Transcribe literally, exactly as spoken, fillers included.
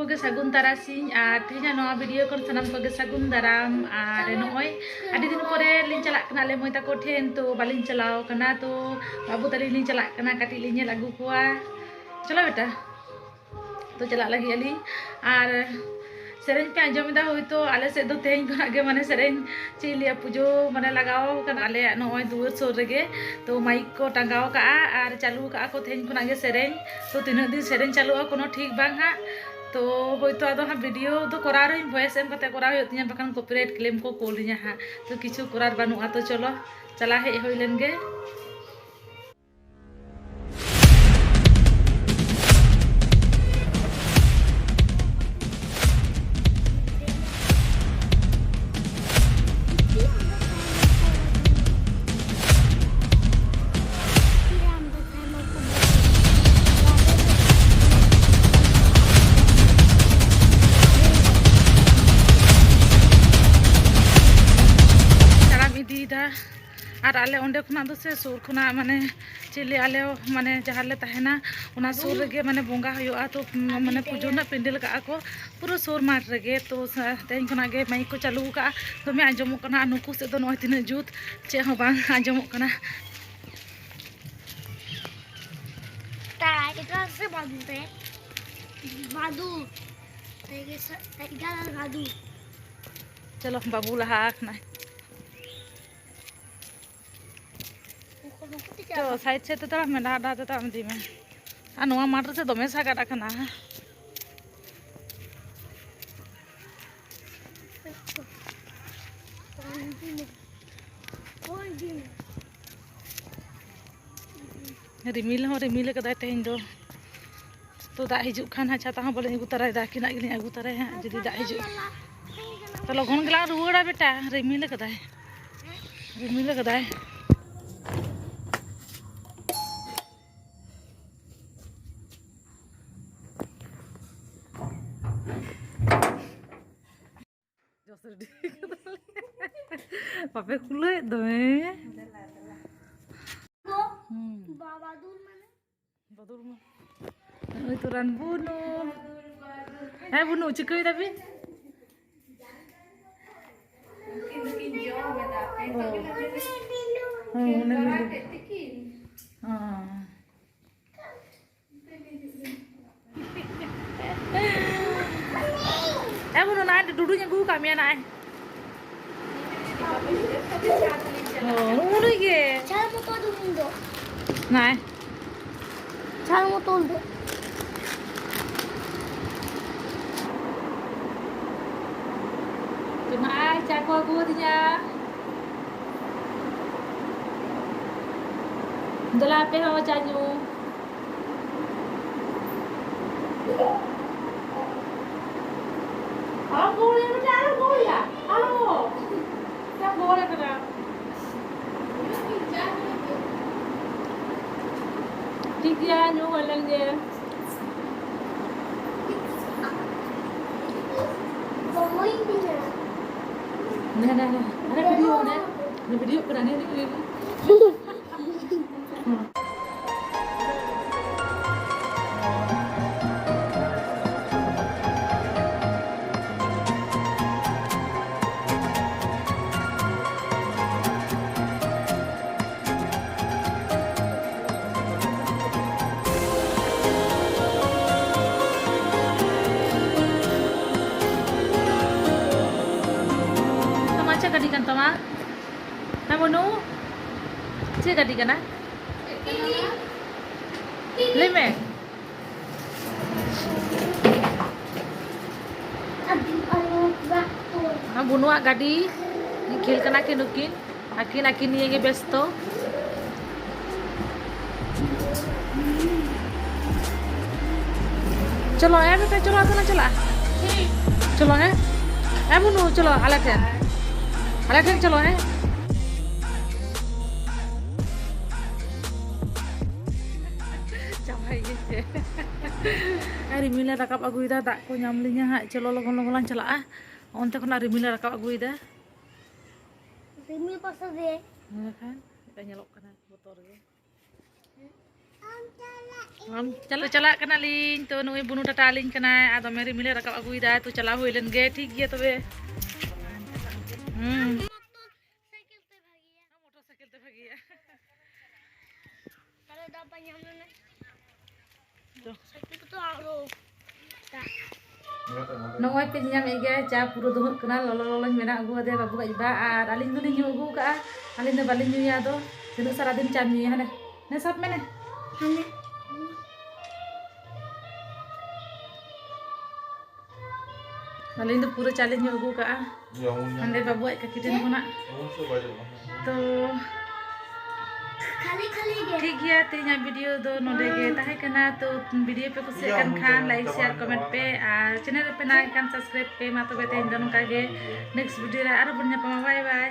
ᱜᱮ ᱥᱟᱹᱜᱩᱱ ᱛᱟᱨᱟᱥᱤᱧ, ᱟᱨ ᱛᱮᱦᱮᱧᱟᱜ ᱱᱚᱣᱟ ᱵᱷᱤᱰᱤᱭᱳ ᱠᱷᱚᱱ ᱥᱟᱱᱟᱢ ᱠᱚᱜᱮ ᱥᱟᱹᱜᱩᱱ ᱫᱟᱨᱟᱢ᱾ ᱟᱨ ᱱᱚᱜᱼᱚᱭ ᱟᱹᱰᱤ ᱫᱤᱱ ᱯᱚᱨᱮ ᱞᱤᱧ ᱪᱟᱞᱟᱜ ᱠᱟᱱᱟ ᱟᱞᱮ ᱢᱟᱹᱭ ᱛᱟᱠᱚ ᱴᱷᱮᱱ, ᱛᱚ ᱵᱟᱹᱞᱤᱧ ᱪᱟᱞᱟᱣ ᱠᱟᱱᱟ, ᱛᱚ ᱵᱟᱹᱵᱩ ᱛᱟᱹᱞᱤᱧ ᱞᱤᱧ ᱪᱟᱞᱟᱜ ᱠᱟᱱᱟ, ᱠᱟᱹᱴᱤᱡ ᱞᱤᱧ ᱧᱮᱞ ᱟᱹᱜᱩ ᱠᱚᱣᱟ᱾ ᱪᱚᱞᱚ ᱵᱮᱴᱟ, ᱛᱚ ᱪᱟᱞᱟᱜ ᱞᱟᱹᱜᱤᱫ ᱟᱹᱞᱤᱧ᱾ ᱟᱨ ᱥᱮᱨᱮᱧ ᱯᱮ ᱟᱸᱡᱚᱢ ᱮᱫᱟ ᱦᱳᱭᱛᱳ, ᱟᱞᱮ ᱥᱮᱫ ᱫᱚ ᱛᱮᱦᱮᱧ ᱠᱷᱚᱱᱟᱜ ᱜᱮ ᱢᱟᱱᱮ ᱥᱮᱨᱮᱧ ᱪᱮᱫ ᱞᱟᱹᱭᱟ, ᱯᱩᱡᱟᱹ ᱢᱟᱱᱮ ᱞᱟᱜᱟᱣ ᱠᱟᱱᱟ ᱟᱞᱮᱭᱟᱜ ᱱᱚᱜᱼᱚᱭ ᱫᱩᱣᱟᱹᱨ ᱥᱩᱨ ᱨᱮᱜᱮ᱾ ᱛᱚ ᱢᱟᱭᱤᱠ ᱠᱚ ᱴᱟᱸᱜᱟᱣ ᱠᱟᱜᱼᱟ ᱟᱨ ᱪᱟᱹᱞᱩ ᱠᱟᱜᱼᱟ ᱠᱚ ᱛᱮᱦᱮᱧ ᱠᱷᱚᱱᱟᱜ ᱜᱮ ᱥᱮᱨᱮᱧ᱾ ᱛᱚ ᱛᱤᱱᱟᱹᱜ ᱫᱤᱱ ᱥᱮᱨᱮᱧ ᱪᱟᱹᱞᱩᱜᱼᱟ ᱠᱳᱱᱳ ᱴᱷᱤᱠ ᱵᱟᱝ ᱦᱟᱸᱜ᱾ ᱛᱚ ᱦᱳᱭᱛᱳ ᱟᱫᱚ ᱦᱟᱸᱜ ᱵᱷᱤᱰᱤᱭᱳ ᱫᱚ ᱠᱚᱨᱟᱣ ᱨᱮᱦᱚᱸᱧ ᱵᱷᱚᱭᱮᱥ ᱮᱢ ᱠᱟᱛᱮ ᱠᱚᱨᱟᱣ ᱦᱩᱭᱩᱜ ᱛᱤᱧᱟᱹ, ᱵᱟᱠᱷᱟᱱ ᱠᱚᱯᱤᱨᱟᱭᱤᱴ ᱠᱞᱮᱢ ᱠᱚ ᱠᱳᱞᱤᱧᱟ ᱦᱟᱸᱜ᱾ ᱛᱚ ᱠᱤᱪᱷᱩ ᱠᱚᱨᱟᱨ ᱵᱟᱹᱱᱩᱜᱼᱟ, ᱛᱚ ᱪᱚᱞᱚ ᱪᱟᱞᱟᱣ ᱦᱮᱡ ᱦᱩᱭ ᱞᱮᱱ ᱜᱮ᱾ ᱛᱟᱲᱟᱢ ᱤᱫᱤᱭᱮᱫᱟ᱾ ᱟᱨ ᱟᱞᱮ ᱚᱸᱰᱮ ᱠᱷᱚᱱᱟᱜ ᱫᱚ ᱥᱮ ᱥᱩᱨ ᱠᱷᱚᱱᱟᱜ ᱢᱟᱱᱮ ᱪᱮᱫ ᱞᱟᱹᱭᱟ, ᱟᱞᱮ ᱢᱟᱱᱮ ᱡᱟᱦᱟᱸ ᱨᱮᱞᱮ ᱛᱟᱦᱮᱱᱟ ᱚᱱᱟ ᱥᱩᱨ ᱨᱮᱜᱮ ᱢᱟᱱᱮ ᱵᱚᱸᱜᱟ ᱦᱩᱭᱩᱜᱼᱟ᱾ ᱛᱚ ᱢᱟᱱᱮ ᱯᱩᱡᱟᱹ ᱨᱮᱱᱟᱜ ᱯᱮᱱᱰᱮᱞ ᱠᱟᱜᱼᱟ ᱠᱚ ᱯᱩᱨᱟᱹ ᱥᱩᱨ ᱢᱟᱴᱷ ᱨᱮᱜᱮ᱾ ᱛᱚ ᱥᱟ-, ᱛᱮᱦᱮᱧ ᱠᱷᱚᱱᱟᱜ ᱜᱮ ᱢᱟᱭᱤᱠ ᱠᱚ ᱪᱟᱹᱞᱩ ᱟᱠᱟᱜᱼᱟ, ᱫᱚᱢᱮ ᱟᱸᱡᱚᱢᱚᱜ ᱠᱟᱱᱟ᱾ ᱟᱨ ᱱᱩᱠᱩ ᱥᱮᱫ ᱫᱚ ᱱᱚᱜᱼᱚᱭ ᱛᱤᱱᱟᱹᱜ ᱡᱩᱛ ᱪᱮᱫ ᱦᱚᱸ ᱵᱟᱝ ᱟᱸᱡᱚᱢᱚᱜ ᱠᱟᱱᱟ᱾ ᱛᱟᱭ ᱮᱴᱟᱜ ᱥᱮ ᱵᱟᱫᱩ ᱛᱮ ᱵᱟᱫᱩ ᱛᱮᱜᱮ ᱥᱟ-, ᱮᱴᱟᱜ ᱵᱟᱫᱩ᱾ ᱪᱚᱞᱚ, ᱵᱟᱹᱵᱩ ᱞᱟᱦᱟ ᱟᱠᱟᱱᱟᱭ᱾ ᱛᱚ, ᱥᱟᱭᱤᱰ ᱥᱟᱭᱤᱰ ᱛᱮ ᱛᱟᱲᱟᱢ ᱢᱮ, ᱰᱟᱦᱟᱨ ᱰᱟᱦᱟᱨ ᱛᱮ ᱛᱟᱲᱟᱢ ᱤᱫᱤ ᱢᱮ᱾ ᱟᱨ ᱱᱚᱣᱟ ᱢᱟᱴᱷ ᱨᱮᱥᱮ ᱫᱚᱢᱮ ᱥᱟᱜᱟᱫ ᱟᱠᱟᱱᱟ᱾ ᱨᱤᱢᱤᱞ ᱦᱚᱸ ᱨᱤᱢᱤᱞ ᱟᱠᱟᱫᱟᱭ ᱛᱮᱦᱮᱧ ᱫᱚ᱾ ᱛᱚ, ᱫᱟᱜ ᱦᱤᱡᱩᱜ ᱠᱷᱟᱱ ᱦᱟᱸᱜ ᱪᱷᱟᱛᱟ ᱦᱚᱸ ᱵᱟᱹᱞᱤᱧ ᱟᱹᱜᱩ ᱛᱚᱨᱟᱭᱮᱫᱟ, ᱟᱹᱠᱤᱱᱟᱜ ᱜᱮᱞᱤᱧ ᱟᱹᱜᱩ ᱛᱚᱨᱟᱭᱟ ᱦᱟᱸᱜ ᱡᱩᱫᱤ ᱫᱟᱜ ᱦᱤᱡᱩᱜ᱾ ᱛᱚ, ᱞᱚᱜᱚᱱ ᱜᱮᱞᱟᱝ ᱨᱩᱣᱟᱹᱲᱟ ᱵᱮᱴᱟ, ᱨᱤᱢᱤᱞ ᱟᱠᱟᱫᱟᱭ, ᱨᱤᱢᱤᱞ ᱟᱠᱟᱫᱟᱭ᱾ ᱡᱚᱥ ᱨᱮᱰᱤ ᱠᱟᱫᱟᱞᱮ᱾ ᱵᱟᱯᱮ ᱠᱷᱩᱞᱟᱹᱣᱮᱫ ᱫᱚ, ᱦᱮᱸ? ᱦᱩᱸ᱾ ᱵᱟᱵᱟ ᱫᱩᱞ ᱢᱟᱱᱮ? ᱵᱟᱫᱩᱞ ᱢᱟ᱾ ᱱᱩᱭ ᱛᱚ ᱨᱟᱱᱵᱩᱱᱩ᱾ ᱦᱮᱸ ᱵᱩᱱᱩ, ᱪᱤᱠᱟᱹᱭ ᱫᱟᱵᱤᱱ? ᱩᱱᱠᱤᱱ ᱫᱚᱠᱤᱱ ᱡᱚᱢ ᱮᱫᱟ, ᱟᱯᱮ ᱱᱤᱛᱚᱜ ᱜᱮ ᱱᱟᱦᱟᱜ ᱦᱮᱸ, ᱠᱷᱮᱞ ᱚᱱᱮ ᱵᱟᱲᱟ ᱢᱮᱱᱫᱟᱹᱧ᱾ ᱠᱮᱫ ᱛᱮᱠᱤᱱ᱾ ᱦᱮᱸ᱾ ᱮ ᱵᱩᱱᱩ, ᱱᱟᱭ ᱰᱩᱰᱩᱧ ᱟᱹᱜᱩ ᱟᱠᱟᱫ ᱢᱮᱭᱟ, ᱱᱟᱭ᱾ ᱚ, ᱩᱱᱤ ᱜᱮ᱾ ᱪᱷᱟᱲ ᱵᱚᱛᱚᱞ ᱫᱚ ᱤᱧ ᱫᱚ᱾ ᱱᱟᱭ᱾ ᱪᱷᱟᱲ ᱵᱚᱛᱚᱞ ᱫᱚ᱾ ᱡᱚᱢᱟᱜ ᱟᱭ, ᱪᱟ ᱠᱚ ᱟᱹᱜᱩ ᱟᱹᱫᱤᱧᱟ᱾ ᱫᱮᱞᱟ ᱟᱯᱮ ᱦᱚᱸ ᱪᱟ ᱧᱩ᱾ ᱟᱞᱚᱢ ᱜᱳᱞ ᱮᱱᱟ, ᱵᱮᱴᱟ, ᱟᱞᱚᱢ ᱜᱳᱞ ᱮᱱᱟ᱾ ᱟᱞᱚ᱾ ᱪᱮᱫ ᱮᱢ ᱜᱳᱞ ᱟᱠᱟᱱᱟ? ᱴᱷᱤᱠ ᱜᱮᱭᱟ, ᱧᱩ ᱦᱩᱭ ᱞᱮᱱ ᱜᱮ᱾ ᱦᱟᱱᱮ, ᱦᱟᱱᱮ, ᱦᱟᱱᱮ, ᱦᱟᱱᱮ ᱵᱷᱤᱰᱤᱭᱳ, ᱦᱟᱱᱮ, ᱦᱟᱱᱮ ᱵᱷᱤᱰᱤᱭᱳ ᱠᱟᱱᱟ, ᱦᱟᱱᱮ, ᱦᱟᱱᱮ, ᱦᱟᱱᱮ᱾ ᱟᱢᱟᱜ ᱪᱮᱫ ᱜᱟᱹᱰᱤ ᱠᱟᱱ ᱛᱟᱢᱟ? ᱦᱮᱸ ᱢᱚᱱᱩ, ᱪᱮᱫ ᱜᱟᱹᱰᱤ ᱠᱟᱱᱟ? ᱞᱟᱹᱭ ᱢᱮ᱾ ᱵᱩᱱᱩᱣᱟᱜ ᱜᱟᱹᱰᱤ ᱠᱷᱮᱞ ᱠᱟᱱᱟ ᱠᱤᱱ ᱱᱩᱠᱤᱱ᱾ ᱟᱹᱠᱤᱱ, ᱟᱹᱠᱤᱱ ᱱᱤᱭᱮ ᱜᱮ ᱵᱮᱥᱛᱚ᱾ ᱪᱚᱞᱚ, ᱦᱮᱸ ᱵᱮᱴᱟ, ᱪᱚᱞᱚ, ᱟᱫᱚ ᱞᱟᱝ ᱪᱟᱞᱟᱜᱼᱟ᱾ ᱪᱚᱞᱚ, ᱦᱮᱸ᱾ ᱦᱮᱸ, ᱵᱩᱱᱩ, ᱪᱚᱞᱚ, ᱟᱞᱮ ᱴᱷᱮᱱ᱾ ᱟᱞᱮ ᱴᱷᱮᱱ ᱪᱚᱞᱚ, ᱦᱮᱸ᱾ ᱪᱟᱵᱟᱭ ᱜᱮ ᱪᱮ᱾ ᱟᱨ ᱨᱤᱢᱤᱞᱮ ᱨᱟᱠᱟᱵ ᱟᱹᱜᱩᱭᱮᱫᱟ, ᱫᱟᱜ ᱠᱚ ᱧᱟᱢ ᱞᱤᱧᱟ ᱦᱟᱸᱜ᱾ ᱪᱚᱞᱚ, ᱞᱚᱜᱚᱱ, ᱞᱚᱜᱚᱱ ᱞᱟᱝ ᱪᱟᱞᱟᱜᱼᱟ᱾ ᱚᱱᱛᱮ ᱠᱷᱚᱱᱟᱜ ᱨᱤᱢᱤᱞᱮ ᱨᱟᱠᱟᱵ ᱟᱹᱜᱩᱭᱮᱫᱟ᱾ ᱨᱤᱢᱤᱞ ᱯᱟᱥᱮ ᱨᱮ᱾ ᱢᱚᱱᱮ ᱠᱷᱟᱱ ᱪᱮᱫ ᱞᱮᱠᱟ ᱧᱮᱞᱚᱜ ᱠᱟᱱᱟ, ᱵᱚᱛᱚᱨ ᱜᱮ᱾ ᱟᱢ ᱪᱟᱞᱟᱜ ᱪᱟᱞᱟᱜ ᱠᱟᱱᱟᱞᱤᱧ ᱛᱚ, ᱱᱩᱭ ᱵᱩᱱᱩ ᱴᱟᱴᱟ ᱟᱹᱞᱤᱧ ᱠᱟᱱᱟᱭ, ᱟᱫᱚ ᱢᱮᱨᱤ ᱢᱤᱞᱮ ᱨᱟᱠᱟᱵ ᱟᱹᱜᱩᱭᱮᱫᱟ ᱛᱚ, ᱪᱟᱞᱟᱣ ᱦᱩᱭ ᱞᱮᱱ ᱜᱮ᱾ ᱴᱷᱤᱠ ᱜᱮᱭᱟ ᱛᱚᱵᱮ᱾ ᱦᱩᱸ᱾ ᱢᱚᱴᱚᱨ ᱥᱟᱭᱠᱮᱞ ᱛᱮ ᱵᱷᱟᱜᱮᱭᱟ᱾ ᱛᱟᱦᱞᱮ ᱫᱟᱜ ᱵᱟᱭ ᱧᱟᱢ ᱞᱮᱱᱟ᱾ ᱛᱚ᱾ ᱥᱟᱭᱠᱮᱞ ᱠᱚᱫᱚ ᱟᱨᱚ ᱫᱟᱜ᱾ ᱱᱚᱜᱼᱚᱭ ᱯᱮ ᱧᱮᱞᱧᱟᱢᱮᱫ ᱜᱮᱭᱟ, ᱪᱟ ᱯᱩᱨᱟᱹ ᱫᱩᱦᱟᱹᱜ ᱠᱟᱱᱟ, ᱞᱚᱞᱚ ᱞᱚᱞᱚᱧ ᱵᱮᱱᱟᱣ ᱟᱹᱜᱩ ᱟᱫᱮᱭᱟ ᱵᱟᱹᱵᱩ ᱟᱡ ᱵᱟ, ᱟᱨ ᱟᱹᱞᱤᱧ ᱫᱚᱞᱤᱧ ᱧᱩ ᱟᱹᱜᱩ ᱠᱟᱜᱼᱟ᱾ ᱟᱹᱞᱤᱧ ᱫᱚ ᱵᱟᱹᱞᱤᱧ ᱧᱩᱭᱟ, ᱟᱫᱚ ᱛᱤᱱᱟᱹᱜ ᱥᱟᱨᱟ ᱫᱤᱱ ᱪᱟᱢ ᱧᱩᱭᱟ? ᱦᱟᱱᱮ ᱱᱮ ᱥᱟᱵ ᱢᱮ ᱱᱮ᱾ ᱦᱟᱱᱮ᱾ ᱟᱹᱞᱤᱧ ᱫᱚ ᱯᱩᱨᱟᱹ ᱪᱟ ᱞᱤᱧ ᱧᱩ ᱟᱹᱜᱩ ᱠᱟᱜᱼᱟ᱾ ᱦᱟᱸᱰᱮ ᱵᱟᱹᱵᱩ ᱟᱡ ᱠᱟᱹᱠᱤ ᱴᱷᱮᱱ ᱠᱷᱚᱱᱟᱜ᱾ ᱛᱚ ᱠᱷᱟᱹᱞᱤ ᱠᱷᱟᱹᱞᱤ ᱜᱮ᱾ ᱴᱷᱤᱠ ᱜᱮᱭᱟ, ᱛᱮᱦᱮᱧᱟᱜ ᱵᱷᱤᱰᱤᱭᱳ ᱫᱚ ᱱᱚᱰᱮ ᱜᱮ ᱛᱟᱦᱮᱸ ᱠᱟᱱᱟ᱾ ᱛᱚ ᱵᱷᱤᱰᱤᱭᱳ ᱯᱮ ᱠᱩᱥᱤᱭᱟᱜ ᱠᱟᱱ ᱠᱷᱟᱱ ᱞᱟᱭᱤᱠ, ᱥᱮᱭᱟᱨ, ᱠᱚᱢᱮᱱᱴ ᱯᱮ, ᱟᱨ ᱪᱮᱱᱮᱞ ᱨᱮᱯᱮ ᱱᱟᱣᱟ ᱠᱷᱟᱱ ᱥᱟᱵᱥᱠᱨᱟᱭᱤᱵ ᱯᱮ᱾ ᱢᱟ ᱛᱚᱵᱮ ᱛᱮᱦᱮᱧ ᱫᱚ ᱱᱚᱝᱠᱟ ᱜᱮ, ᱱᱮᱠᱥᱴ ᱵᱷᱤᱰᱤᱭᱳ ᱨᱮ ᱟᱨᱚ ᱵᱚᱱ ᱧᱟᱯᱟᱢᱟ᱾ ᱵᱟᱭ ᱵᱟᱭ᱾